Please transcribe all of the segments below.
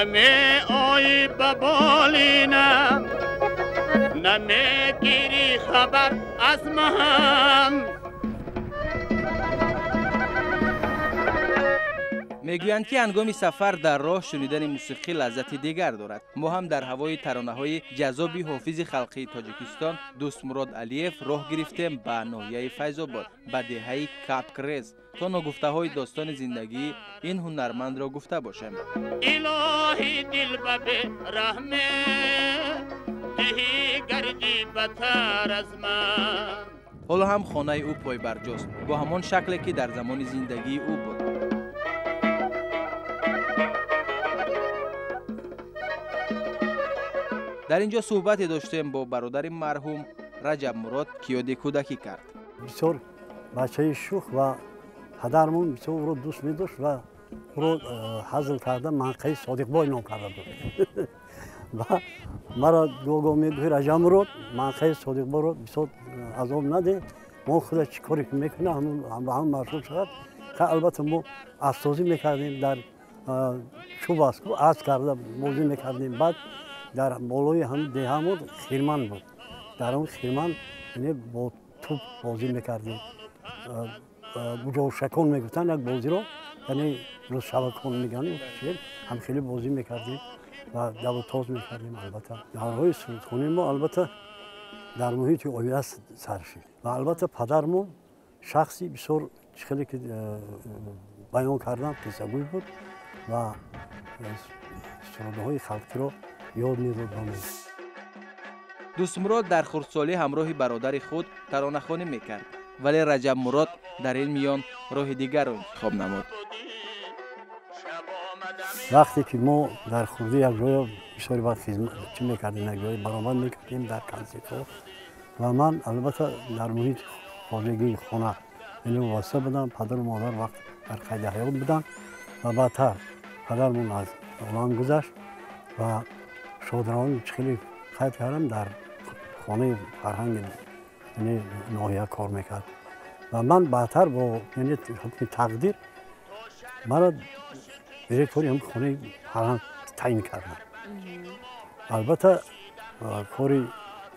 Намеоӣ ба болинам, намегирӣ хабар аз ман. Мегӯянд, ки ҳангоми сафар дар роҳ шунидани мусиқӣ лаззати дигар дорад. Мо ҳам дар ҳавои таронаҳои ҷаззоби ҳофизи халқии Тоҷикистон Дӯстмурод Алиев роҳ гирифтем ба ноҳияи Файзобод, ба деҳаи Капкрез, то ногуфтаҳои достони зиндагии ин ҳунармандро гуфта бошем. Илоҳи дил ба бераҳме диҳӣ гардӣ батар аз ман. Ҳоло ҳам хонаи ӯ пойбарҷост, бо ҳамон шакле, ки дар замони зиндагии ӯ буд. Дар ин ҷо суҳбате доштем бо бародари марҳум Раҷабмурод, ки ёди кӯдакӣ кард. Бисёр бачаи шӯх ва падармон бисёр ӯро дӯст медошт ва ӯро ҳазл карда манқаи Содиқбой ном карда буд. Ва маро гоҳ-гоҳ мегӯяд: Раҷабмурод, манқаи Содиқбойро бисёр азоб надеҳ, мо худа чӣ коре ки мекунем, ба ҳам машғул шавад. Албатта, мо аспсозӣ мекардем, дар чӯб асп карда бозӣ мекардем. Баъд дар болои ҳамин деҳамон хирман буд, дар он хирман бо тӯб бозӣ мекардем. Буҷошакон мегуфтанд як бозиро, яъне рӯзшавакон мегӯянд, ҳам хеле бозӣ мекардем ва давутоз мекардем. Албатта, давраҳои сурудхонии мо албатта дар муҳити оила сар шуд ва албатта падармон шахси бисёр, чӣ хеле ки баён кардам, қиссагӯй буд ва сурудҳои халқиро ёд медод ба мо. Дӯстмурод дар хурдсолӣ ҳамроҳи бародари худ таронахонӣ мекард, вале Раҷабмурод дар ин миён роҳи дигарро интихоб намуд. Вақте ки мо дар хурдӣ якҷоя бисёри вақт чӣ мекардем, якҷоя баромад мекардем дар консертҳо ва ман албатта дар муҳити хоҷагии хона яъне вобаста будам. Падару модар вақт дар қайди ҳаёт буданд ва баъдтар падармон аз олам гузашт ва шодравон, чӣ хеле қайд кардам, дар хонаи фарҳанги яъне ноҳия кор мекард ва ман баъдтар бо яъне ҳукми тақдир маро директори ҳам хонаи фарҳанг таъин карданд. Албатта, кори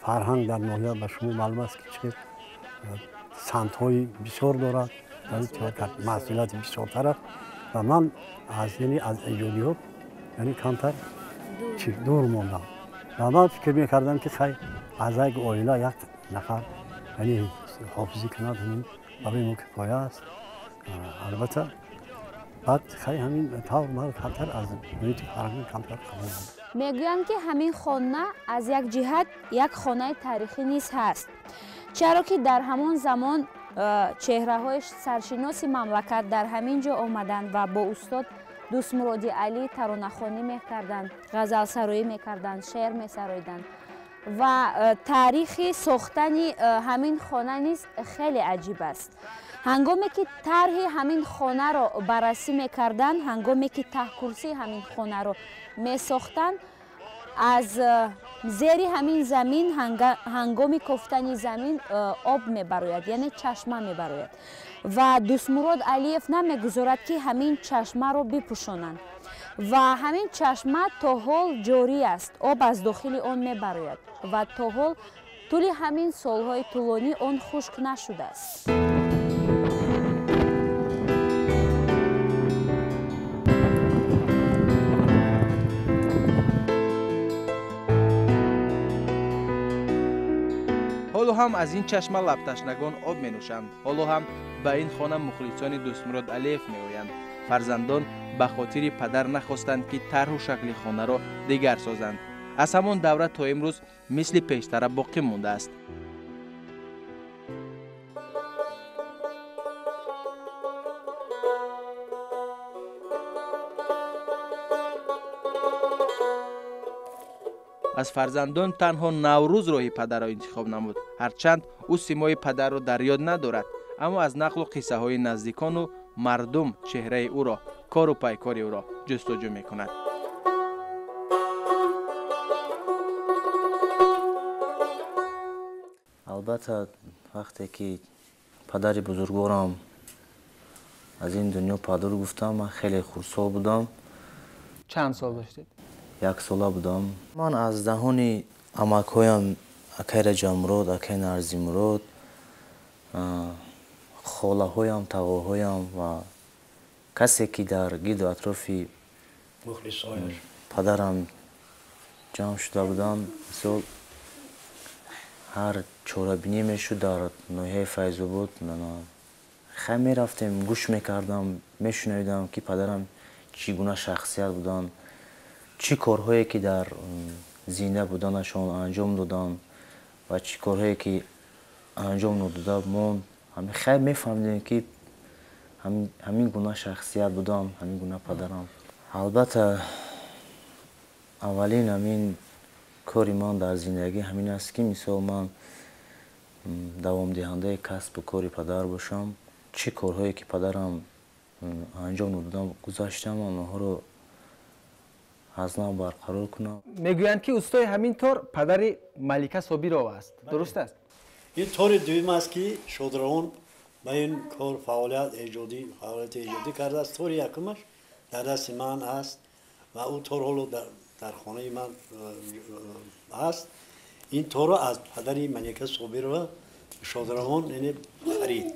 фарҳанг дар ноҳия ба шумо маълум аст, ки чӣ самтҳои бисёр дорад, масъулияти бисёртар аст ва ман аз яъне аз эҷодиёт яъне камтар дур мондам ва ман фикр мекардам, ки хай, аз як оила як нафар яъне ҳофизӣ кунад, ҳамин барои мо кифоя аст. Албатта, баъд хай, ҳамин тавр ман камтар аз муҳити фарҳанг камтар қабул. Мегӯянд, ки ҳамин хона аз як ҷиҳат як хонаи таърихӣ низ ҳаст, чаро ки дар ҳамон замон чеҳраҳои саршиноси мамлакат дар ҳамин ҷо омаданд ва бо устод Дӯстмуроди Алӣ таронахонӣ мекарданд, ғазалсароӣ мекарданд, шеър месароиданд ва таърихи сохтани ҳамин хона низ хеле аҷиб аст. Ҳангоме ки тарҳи ҳамин хонаро баррасӣ мекарданд, ҳангоме ки таҳкурсии ҳамин хонаро месохтанд, аз зери ҳамин замин ҳангоми кофтани замин об мебарояд, яъне чашма мебарояд ва Дӯстмурод Алиев намегузорад, ки ҳамин чашмаро бипӯшонанд ва ҳамин чашма то ҳол ҷорӣ аст, об аз дохили он мебарояд ва то ҳол тӯли ҳамин солҳои тӯлонӣ он хушк нашудааст. Ҳоло ҳам аз ин чашма лабташнагон об менӯшанд. Ҳоло ҳам ба ин хона мухлисони Дӯстмурод Алиев меоянд. Фарзандон ба хотири падар нахостанд, ки тарҳу шакли хонаро дигар созанд. Аз ҳамон давра то имрӯз мисли пештара боқӣ мондааст. Аз фарзандон танҳо Наврӯз роҳи падарро интихоб намуд. Ҳарчанд ӯ симои падарро дар ёд надорад, аммо аз нақлу қиссаҳои наздикону мардум чеҳраи ӯро, кору пайкори ӯро ҷустуҷӯ мекунад. Албатта, вақте ки падари бузургворам аз ин дунё падур гуфтам, ман хеле хурдсол будам. Чанд сол доштед? 1 сола будам. Ман аз даҳони амакҳоям, акай Раҷабмурод, акай Нарзимурод, холаҳоям, тағоҳоям ва касе ки дар гирду атрофи падарам ҷамъ шуда буданд, мисол, ҳар чорабинӣ мешуд дар ноҳияи Файзобод, хай, мерафтем, гӯш мекардам, мешунавидам, ки падарам чӣ гуна шахсият буданд, чӣ корҳое ки дар зинда буданашон анҷом доданд ва чӣ корҳое ки анҷом надода монд. Хай, мефаҳмидем, ки ҳамин гуна шахсият будам, ҳамин гуна падарам. Албатта, аввалин ҳамин кори ман дар зиндагӣ ҳамин аст, ки мисол, ман давомдиҳандаи касбу кори падар бошам. Чӣ корҳое ки падарам анҷом надодам, гузаштам, онҳоро аз нав барқарор кунам. Мегӯянд, ки устои ҳамин тор падари Малика Собирова аст, дуруст аст? Ин тори дуюм аст, ки Шодравон ба ин кор фаъолият эҷодӣ, фаъолияти эҷодӣ кардааст. Тори якумаш дар дасти ман аст ва ӯ тор ҳоло дар хонаи ман аст. Ин торро аз падари Малика Собирова Шодравон, яъне, харид.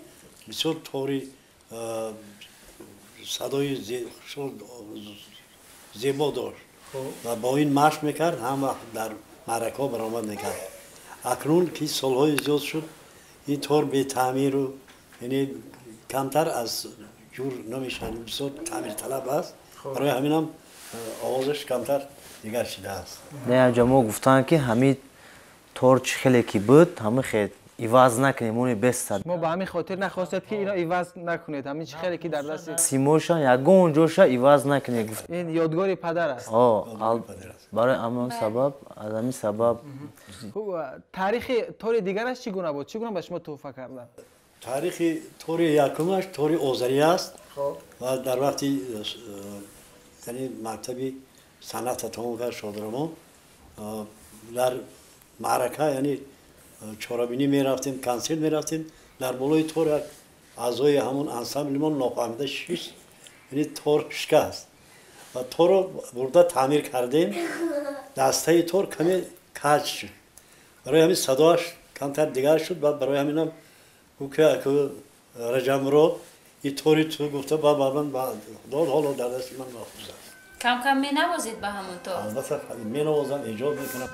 Бисёр тори садои зебо дошт ва бо ин машқ мекард, ҳам вақт дар маъракаҳо баромад мекард. Акнун ки солҳои зиёд шуд, ин тор бетаъмиру, яъне, камтар аз ҷур намешавад, бисёр таъмирталаб аст. Барои ҳаминам овозаш камтар дигар шудааст. Не, ҷа мо гуфтанд, ки ҳамин тор чӣ хеле ки буд, ҳамин хел иваз накунем, оне бестад. Шумо ба ҳамин хотир нахостед, ки ино иваз накунед, ҳамин чӣ хеле ки дар дасти симоша ягон ҷоша иваз накунед, гуфт. Ин ёдгори падар аст. Барои ҳамон сабаб, аз ҳамин сабаб. Таърихи тори дигараш чӣ гуна буд? Чӣ гуна ба шумо тӯҳфа карданд? Таърихи тори якумаш тори озарӣ аст ва дар вақти, яъне, мактаби санъата тамом кард Шодравон, дар маърака, яъне, чорабинӣ мерафтем, консерт мерафтем, дар болои тор як аъзои ҳамон ансамблимон нофаҳмида шишт, яъне, тор шикаст ва торро бурда таъмир кардем. Дастаи тор каме каҷ шуд, барои ҳамин садоаш камтар дигар шуд. Баъд барои ҳаминам гуфт, Раҷабмурод, ин тори ту, гуфта, ба ман дод. Ҳоло дар дасти ман маҳфуз аст. Кам кам менавозед ба ҳамон тор? Албатта, менавозам, эҷод мекунам.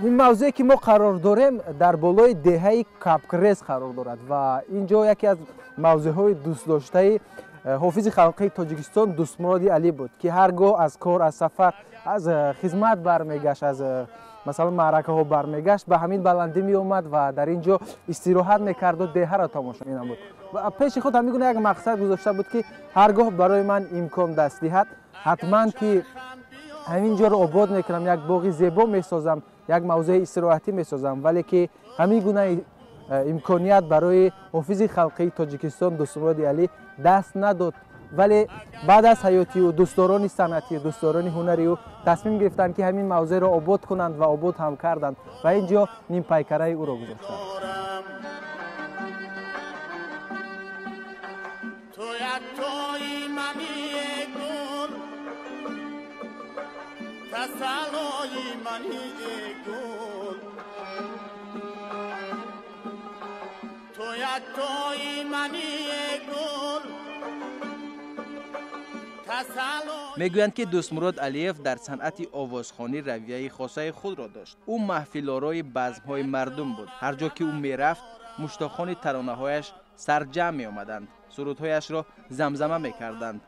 Ин мавзее ки мо қарор дорем, дар болои деҳаи Капкрез қарор дорад ва ин ҷо яке аз мавзеъҳои дӯстдоштаи ҳофизи халқии Тоҷикистон Дӯстмуроди Алӣ буд, ки ҳар гоҳ аз кор, аз сафар, аз хизмат бармегашт, аз, масалан, маъракаҳо бармегашт, ба ҳамин баландӣ меомад ва дар ин ҷо истироҳат мекарду деҳаро тамошо менамуд ва пеши худ ҳамин гуна як мақсад гузошта буд, ки ҳар гоҳ барои ман имкон даст диҳад, ҳатман ки ҳамин ҷоро обод мекунам, як боғи зебо месозам, як мавзеи истироҳатӣ месозам. Вале ки ҳамин гуна имконият барои ҳофизи халқии Тоҷикистон Дӯстмуроди Алӣ даст надод. Вале баъд аз ҳаёти ӯ дӯстдорони санъатӣ, дӯстдорони ҳунари ӯ тасмим гирифтанд, ки ҳамин мавзеъро обод кунанд ва обод ҳам карданд ва ин ҷо нимпайкараи ӯро гузоштанд. Ту яктои мани, гул, тасаллои мани, гул, ту яктои мани, гул. Мегӯянд, ки Дӯстмурод Алиев дар санъати овозхонӣ равияи хосаи худро дошт. Ӯ маҳфилорои базмҳои мардум буд. Ҳар ҷо ки ӯ мерафт, муштоқони таронаҳояш сарҷамъ меомаданд, сурудҳояшро замзама мекарданд.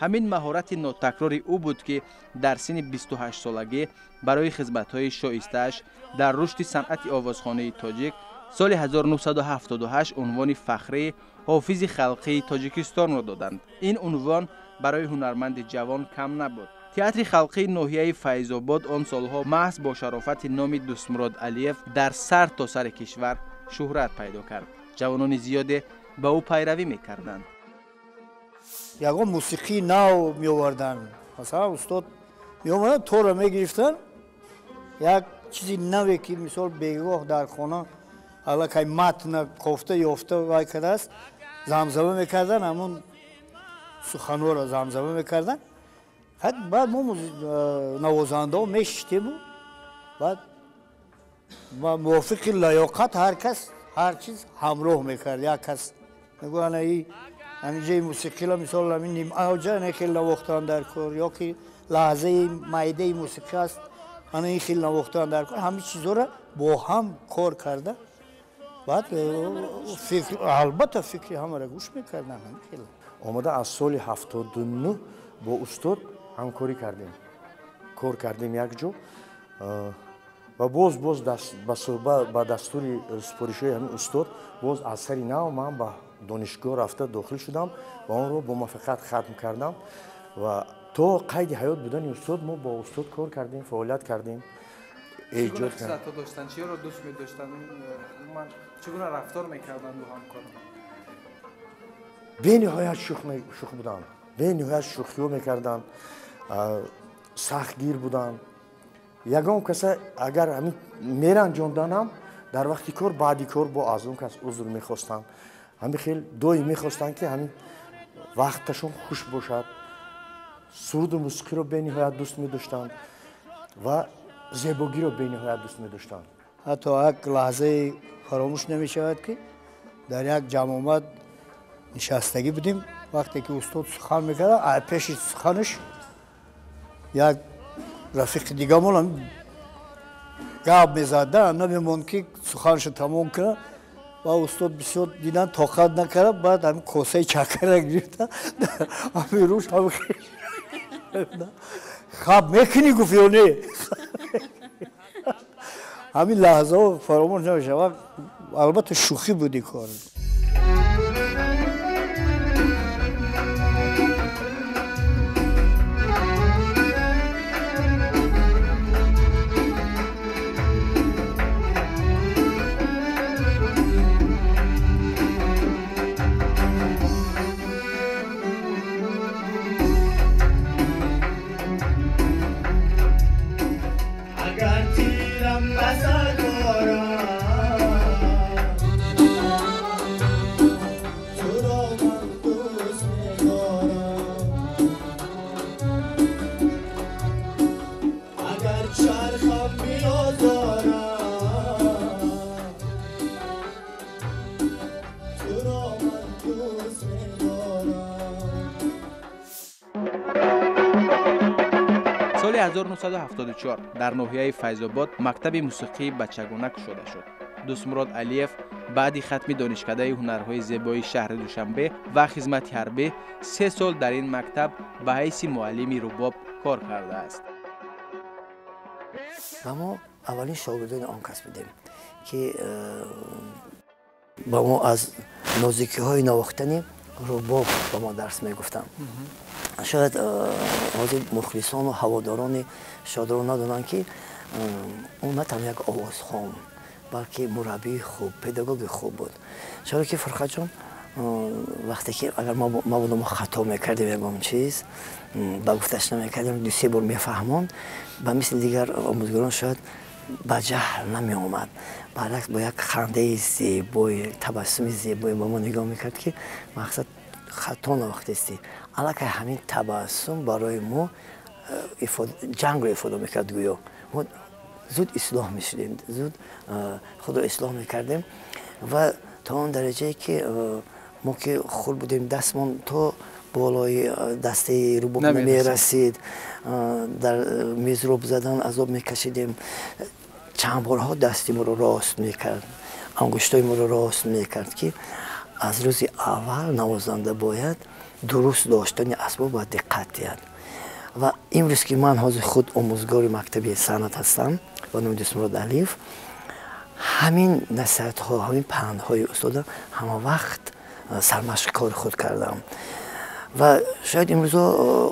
Ҳамин маҳорати нотакрори ӯ буд, ки дар синни 28-солагӣ барои хизматҳои шоистааш дар рушди санъати овозхонии тоҷик соли 1978 унвони фахрии ҳофизи халқии Тоҷикистонро доданд. Ин унвон барои ҳунарманди ҷавон кам набуд. Театри халқии ноҳияи Файзобод он солҳо маҳз бо шарофати номи Дӯстмурод Алиев дар сар то сари кишвар шӯҳрат пайдо кард. Ҷавонони зиёде ба ӯ пайравӣ мекарданд. Ягон мусиқии нав меоварданд. Масалан, устод меомаданд, торро мегирифтанд, як чизи наве ки, мисол, бегоҳ дар хона аллакай матна кофта ёфта вай кардааст, замзама мекарданд, ҳамун. суханҳоро замзама мекарданд. Баъд мо навозандаҳо мешиштему баъд мувофиқи лаёқат ҳар кас ҳар чиз ҳамроҳ мекард. Як кас мегӯ ана ҳаминҷои мусиқила мисол ҳамин нимаҷа ана хел навохтан дар кор, ё ки лаҳзаи майдаи мусиқӣ аст ана ин хел навохтан дар кор. Ҳамин чизҳоро бо ҳам кор карда баъд албатта фикри ҳамаро гӯш мекардам. Омада аз соли 79 бо устод ҳамкорӣ кардем, кор кардем якҷо ва боз ба дастури супоришҳои ҳамин устод боз аз сари нав ман ба донишгоҳ рафта дохил шудам ва онро бо муваффақият хатм кардам ва то қайди ҳаёт будани устод мо бо устод кор кардем, фаъолият кардем. Чӣ гуна хислатҳо доштанд, чиро дӯст медоштанд, умуман чӣ гуна рафтор мекарданд бо ҳамкорон? Бениҳоят шӯх буданд, бениҳоят шӯхиҳо мекарданд, сахтгир буданд. Ягон каса агар ҳамин меранҷонданам дар вақти кор, баъди кор бо аз он кас узр мехостанд. Ҳамин хел доим мехостанд, ки ҳамин вақташон хуш бошад. Суруду мусиқиро бениҳоят дӯст медоштанд ва зебогиро бениҳоят дӯст медоштанд. Ҳатто як лаҳзаи фаромӯш намешавад, ки дар як ҷамъомад нишастагӣ будем. Вақте ки устод сухан мекард, пеши суханаш як рафиқи дигамон гап мезад, намемонд ки суханашо тамом кунад. Ва устод бисёр дидан тоқат накард, баъд ҳамин косаи чакара гирифта ҳамин рӯш хаб мекунӣ гуфт ё не. Ҳамин лаҳзаҳо фаромӯш намешавад. Албатта шӯхӣ буд ин кор. Соли 1974 дар ноҳияи Файзобод мактаби мусиқии бачагона кушода шуд. Дӯстмурод Алиев баъди хатми донишкадаи ҳунарҳои зебои шаҳри Душанбе ва хизмати ҳарбӣ 3 сол дар ин мактаб ба ҳайси муаллими рубоб кор кардааст. Ва мо аввалин шогирдони он кас будем, ки ба мо аз нозикиҳои навохтани рубоб ба мо дарс мегуфтанд. Шояд ҳозир мухлисону ҳаводорони шодро надонанд, ки ӯ на танҳо як овозхон, балки мураббии хуб, педагоги хуб буд. Чаро ки Фурқатҷон вақте ки агар мабодо мо хато мекардем ягон чиз, ба гуфташ намекардем, ду се бор мефаҳмонд, ба мисли дигар омӯзгорон шояд ба ҷаҳл намеомад. Баръакс бо як хандаи зебои, табассуми зебое ба мо нигоҳ мекард, ки мақсад хато навохтестӣ. Аллакай ҳамин табассум барои мо ҷангро ифода мекард. Гӯё мо зуд ислоҳ мешудем, зуд худро ислоҳ мекардем ва то он дараҷае ки мо ки хурд будем, дастмон то болои дастаи рубоб намерасид, дар мизроб задан азоб мекашидем. Чанд борҳо дасти моро рост мекард, ангуштои моро рост мекард, ки аз рӯзи аввал навозанда бояд дуруст доштани асбоб ба диққат диҳад. Ва имрӯз ки ман ҳозир худ омӯзгори мактаби санъат ҳастам ба номи Дӯстмурод Алиев, ҳамин насиҳатҳо, ҳамин пандҳои устода ҳама вақт сармашқи кори худ кардам. Ва шояд имрӯзо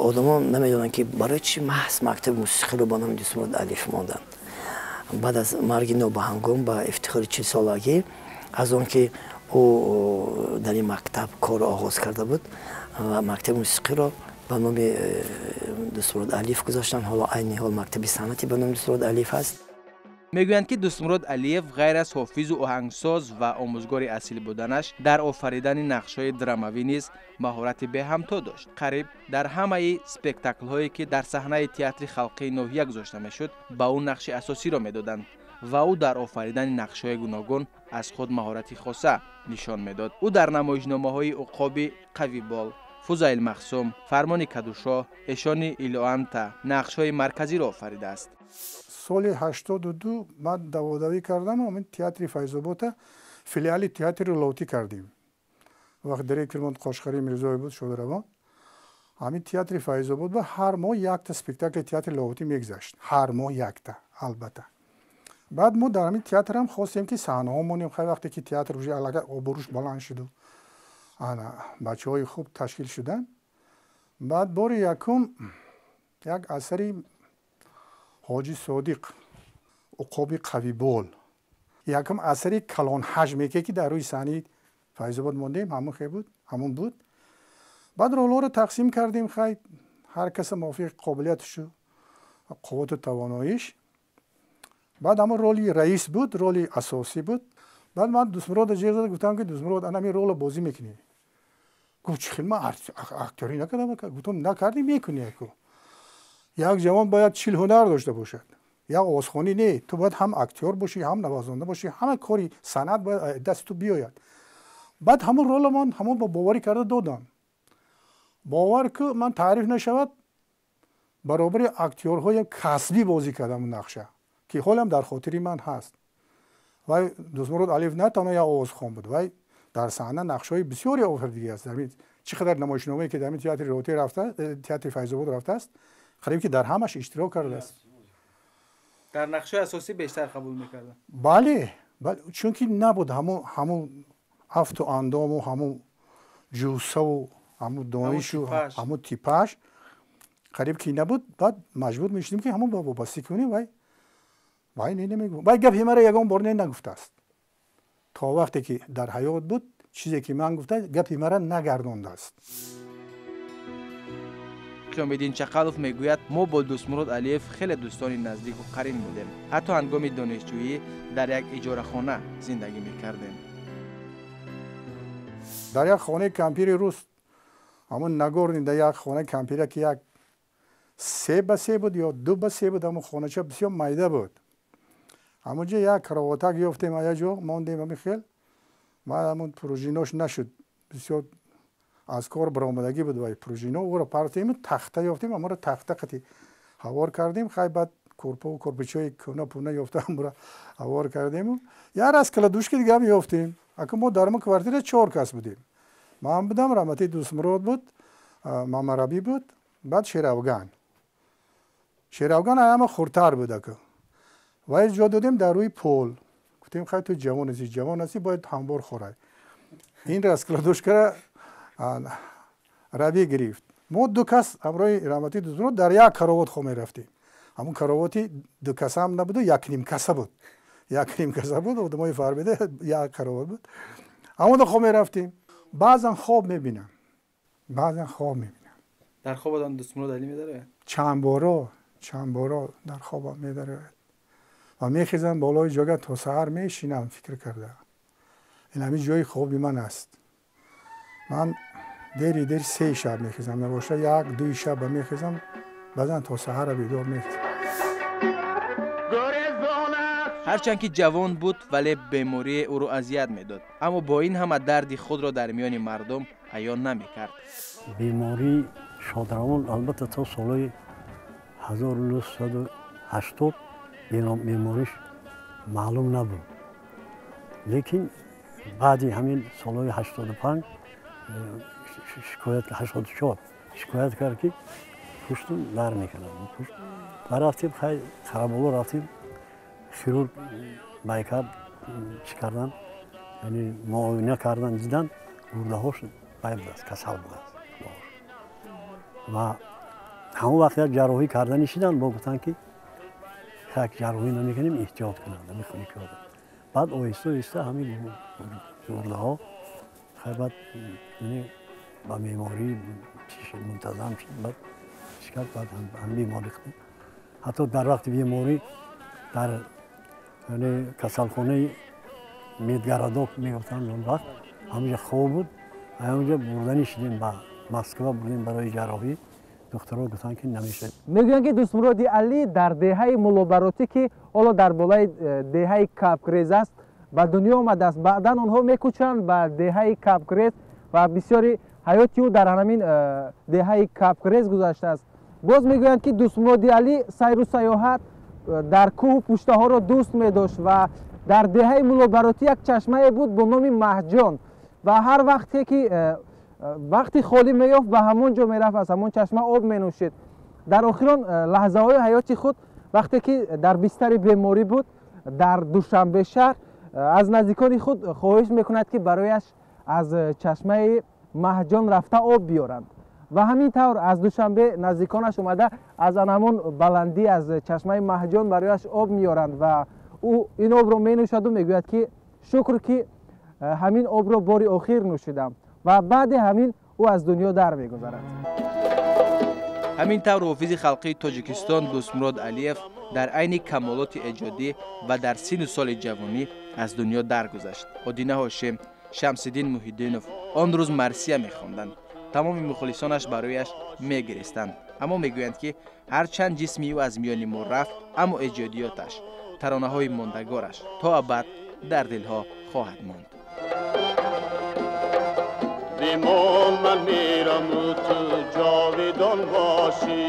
одамон намедонанд, ки барои чӣ маҳз мактаби мусиқиро ба номи Дӯстмурод Алиев монданд. Баъд аз марги нобаҳангом ба ифтихори 40-солагӣ, аз он ки ӯ дар ин мактаб корро оғоз карда буд ва мактаби мусиқиро ба номи Дӯстмурод Алиев гузоштанд. Ҳоло айни ҳол мактаби санъати ба номи Дӯстмурод Алиев аст. Мегӯянд, ки Дӯстмурод Алиев ғайр аз ҳофизу оҳангсоз ва омӯзгори асил буданаш, дар офаридани нақшҳои драмавӣ низ маҳорати беҳамто дошт. Қариб дар ҳамаи спектаклҳое, ки дар саҳнаи театри халқии ноҳия гузошта мешуд, ба ӯ нақши асосиро медоданд ва ӯ дар офаридани нақшҳои гуногун аз худ маҳорати хоса нишон медод. Ӯ дар намоишномаҳои Уқоби қавибол, Фузайл Махсум, Фармони Кадушоҳ, Эшони Илоанта нақшҳои марказиро офаридааст. Соли 82 ман даводавӣ кардам, ҳамин театри Файзобота филиали театри Лоҳутӣ кардем. Вақт директормон Қошқари Мирзоев буд, шодравон. Ҳамин театри Файзобод ба ҳар моҳ якта спектакли театри Лоҳутӣ мегузашт. Ҳар моҳ якта, албатта. Баъд мо дар ҳамин театрам хостем, ки саҳнаҳо монем. Хай, вақте ки театр уже аллакай обрӯш баланд шуду ана бачаҳои хуб ташкил шуданд. Баъд бори якум як асари Ҳоҷи Содиқ, Уқоби қавибол, якум асари калонҳаҷмеке, ки дар рӯи саҳнаи Файзобод мондем, ҳамон хе буд, ҳамон буд. Баъд ролҳоро тақсим кардем, хай, ҳар каса мувофиқи қобилияташу қуввату тавоноиш. Баъд ҳамон роли раис буд, роли асосӣ буд. Баъд ман Дӯстмурода ҷеғ зада гуфтам, ки Дӯстмурод, ана ҳамин ролро бозӣ мекунӣ. Гуфт: чӣ хел, ман актёрӣ накардам. Гуфтам: накардӣ, мекунӣ. Яку як ҷавон бояд 40 ҳунар дошта бошад, як овозхонӣ не, ту бояд ҳам актёр бошӣ, ҳам навозанда бошӣ, ҳама кори санъат бояд дасти ту биёяд. Баъд ҳамон ролро ман ҳамон бо боварӣ карда додам. Бовар ку, ман таъриф нашавад, баробари актёрҳои касбӣ бозӣ кардам он нақша, ки ҳолам дар хотири ман ҳаст. Вай Дӯстмурод Алиев на танҳо як овозхон буд, вай дар саҳна нақшҳои бисёре офаридагӣ аст. Чӣ қадар намоишномае, ки дар ин театри Лоҳутӣ рафта, театри Файзобод рафтааст, қариб ки дар ҳамаш иштирок кардааст. Дар нақшҳои асосӣ бештар қабул мекарданд. Бале, чунки набуд ҳамун афту андому, ҳамун ҷуссаву, ҳамун донишу, ҳамун типаж қариб ки набуд. Баъд маҷбур мешудем, ки ҳамун ба вобастӣ кунем. Вай не намегуфт, вай гапи мара ягон бор не нагуфтааст. То вақте ки дар ҳаёт буд, чизе ки ман гуфта, гапи мара нагардондааст. Қиёмиддин Чақалов мегӯяд: мо бо Дӯстмурод Алиев хеле дӯстони наздику қарин будем. Ҳатто ҳангоми донишҷӯӣ дар як иҷорахона зиндагӣ мекардем. Дар як хонаи кампири рус, ҳамон Нагорный, дар як хонаи кампира, ки як 3 ба 3 буд ё 2 ба 3 буд, ҳамон хонача бисёр майда буд. Ҳамонҷо як кроватак ёфтем, як ҷо мондем. Ҳамин хел баъд ҳамон пружинош нашуд, бисёр аз кор баромадагӣ буд вай пружино, ӯро партем, тахта ёфтем, ҳамонро тахта қати ҳавор кардем. Хай, баъд курпаву курпичҳои кӯна пуна ёфта, ҳамонро ҳавор кардему як раскладушки дигаам ёфтем. Ака, мо дар мо квартира чор кас будем: ман будам, раҳмати Дӯстмурод буд, Мамарабӣ буд, баъд Шеравган. Шеравган ҳама хурдтар буд, ака. Вай ҷо додем дар рӯи пол, гуфтем: хай, ту ҷавон ҳастӣ, ҷавон ҳастӣ, бояд ҳамвор хӯрай. Ин раскладушкара Рабӣ гирифт. Мо ду кас ҳамроҳи раҳмати Дӯстмурод дар як каровот хоб мерафтем. Ҳамон каровоти дукасаам набуду, якнимкаса буд, якнимкаса буд. Одамои фарбеда як каровот буд, ҳамонда хоб мерафтем. Баъзан хоб мебинам, баъзан хоб мебинам. Дар хоб одам Дӯстмурод Алӣ медарояд? Чанд боро, чанд боро дар хобам медарояд ва мехезам, болои ҷога то саҳар мешинам фикр карда. Ин ҳамин ҷои хоби ман аст. Ман дери дер 3 шаб мехезам, набоша як дуи шаба мехезам, баъзан то саҳара бедор мехезам. Ҳарчанд ки ҷавон буд, вале беморие ӯро азият медод, аммо бо ин ҳама дарди худро дар миёни мардум аён намекард. Бемории шодравон, албатта, то солҳои 1980 бемориш маълум набуд, лекин баъди ҳамин солҳои 85 шикоят, 84 шикоят кард, ки пуштум дард мекунад. Ба рафтем, хай, Қараболо рафтем, хирург байкар чӣ кардан, яъне муоина кардан, дидан, гурдаҳош бай будааст, касал будааст. Ва ҳамон вақт як ҷарроҳӣ карданӣ шидан, бо гуфтанд, ки як ҷарроҳӣ намекунем, эҳтиёт кунанд. Баъд оҳиста оҳиста ҳамин гурдаҳо, хай, баъд ба беморӣ мунтазам шуд. Баъд чӣ кард, баъд ҳам беморӣ, ҳатто дар вақти беморӣ дар Яъне касалхонаи Медгородок мегуфтанд он вақт, ҳамонҷа хоб буд. Ҳамонҷа бурданӣ шудем, ба Москва бурдем барои ҷарроҳӣ. Духтарҳо гуфтанд, ки намешавад. Мегӯянд, ки Дӯстмуроди Алӣ дар деҳаи Муллобаротӣ, ки ҳоло дар болои деҳаи Кабкрез аст, ба дунё омадааст. Баъдан онҳо мекӯчанд ба деҳаи Кабкрез ва бисёри ҳаёти ӯ дар ҳамин деҳаи Кабкрез гузаштааст. Боз мегӯянд, ки Дӯстмуроди Алӣ сайру сайёҳат дар кӯҳу пуштаҳоро дӯст медошт ва дар деҳаи Муллобаротӣ як чашмае буд бо номи Маҳҷон ва ҳар вақте ки вақти холӣ меёфт, ба ҳамон ҷо мерафт, аз ҳамон чашма об менӯшид. Дар охирон лаҳзаҳои ҳаёти худ, вақте ки дар бистари беморӣ буд дар Душанбе шаҳр, аз наздикони худ хоҳиш мекунад, ки барояш аз чашмаи Маҳҷон рафта об биёранд. Ва ҳамин тавр аз Душанбе наздиконаш омада, аз ан ҳамон баландӣ аз чашмаи Маҳҷон барояш об меёранд ва ӯ ин обро менӯшаду мегӯяд, ки шукр, ки ҳамин обро бори охир нӯшидам. Ва баъди ҳамин ӯ аз дунё дар мегузарад. Ҳамин тавр ҳофизи халқии Тоҷикистон Дӯстмурод Алиев дар айни камолоти эҷодӣ ва дар синну соли ҷавонӣ аз дунё даргузашт. Одина Ҳошим, Шамсиддин Муҳиддинов он рӯз марсия мехонданд. Тамоми мухлисонаш барояш мегирестанд, аммо мегӯянд, ки ҳарчанд ҷисми ӯ аз миёни мо рафт, аммо эҷодиёташ, таронаҳои мондагораш то абад дар дилҳо хоҳад монд. Бимон, ман мераму ту ҷовидон бошӣ.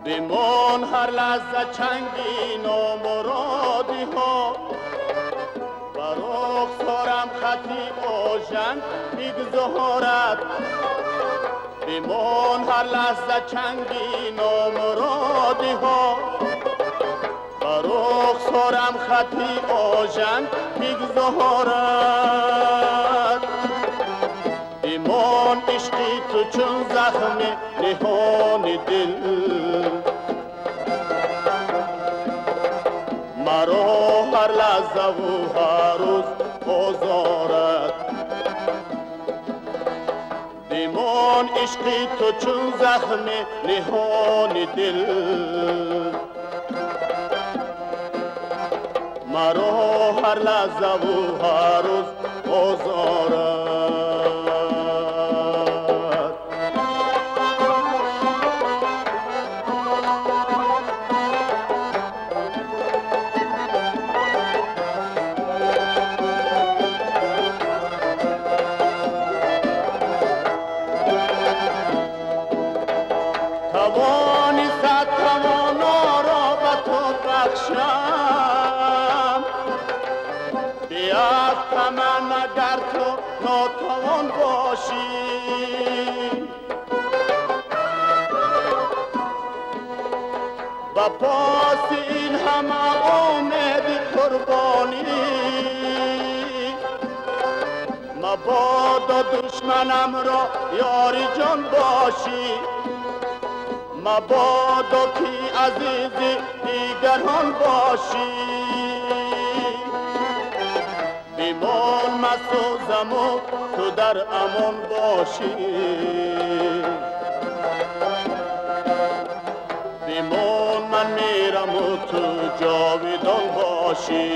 Бимон, ҳар лаҳза чанги номуродиҳо бар рухсорам хати ожан бигзорад. Бимон, ҳар лаҳза чанги номуродиҳо бар рухсорам хати ожан бигзорад. Бимон, ишқи ту чун захми ниҳони дил маро ҳар лаҳзаву ҳар рӯз озорад. Бимон, ишқи ту чун захми ниҳони дил маро ҳар лаҳзаву ҳар рӯз озорад. Тавони сад тавоноро ба ту бахшам, биафтаман агар ту нотавон бошӣ. Ба поси ин ҳама умеди қурбонӣ мабодо душманамро ёри ҷон бошӣ, мабодо ки азизи дигарон бошӣ. Бимон, масӯзаму ту дар амон бошӣ. Бимон, ман мераму ту ҷовидон бошӣ.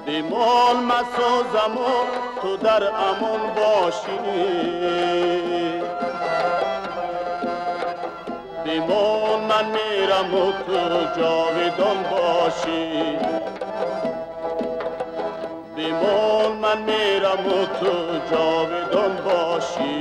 Бимон, масӯзаму ту дар амон бошӣ. Бимон, ман мераму ту ҷовидон бошӣ. Бимон, ман мераму ту ҷовидон бошӣ.